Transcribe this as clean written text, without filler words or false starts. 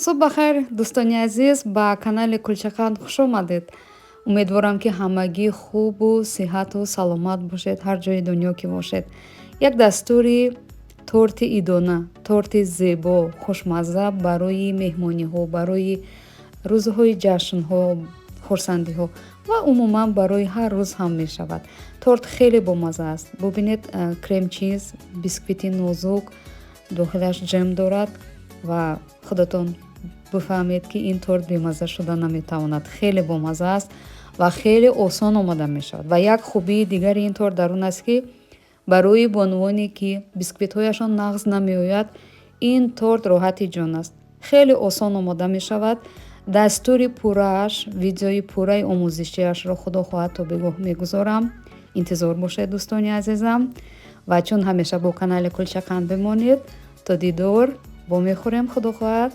Субҳ бахайр, дӯстони азиз, ба канали Кулчақанд хуш омадед. Умедворам, ки ҳамагӣ хубу сиҳату саломат бошед, ҳар ҷои дунё ки бошед. Як дастури торти идона, торти зебо, хушмазза барои меҳмониҳо, барои рӯзҳои ҷашнҳо, хурсандиҳо ва умуман барои ҳар рӯз ҳам мешавад. Торт хеле бомазза аст. Бубинед, крем-чиз, бисквити нозук, дохилаш ҷем дорад ва худатон бифаҳмед, ки ин торт бемазза шуда наметавонад. Хеле бомазза аст ва хеле осон омода мешавад. Ва як хубии дигари ин торт дар он аст, ки барои бонувоне, ки бисквитҳояшон нағз намеояд, ин торт роҳати ҷон аст. Хеле осон омода мешавад. Дастури пуррааш, видеои пурраи омӯзишиашро, худо хоҳад, то бегоҳ мегузорам. Интизор бошед, дӯстони азизам, ва чун ҳамеша бо канали Кулчақанд бимонед. То дидор, вомехӯрем, худо хоҳад.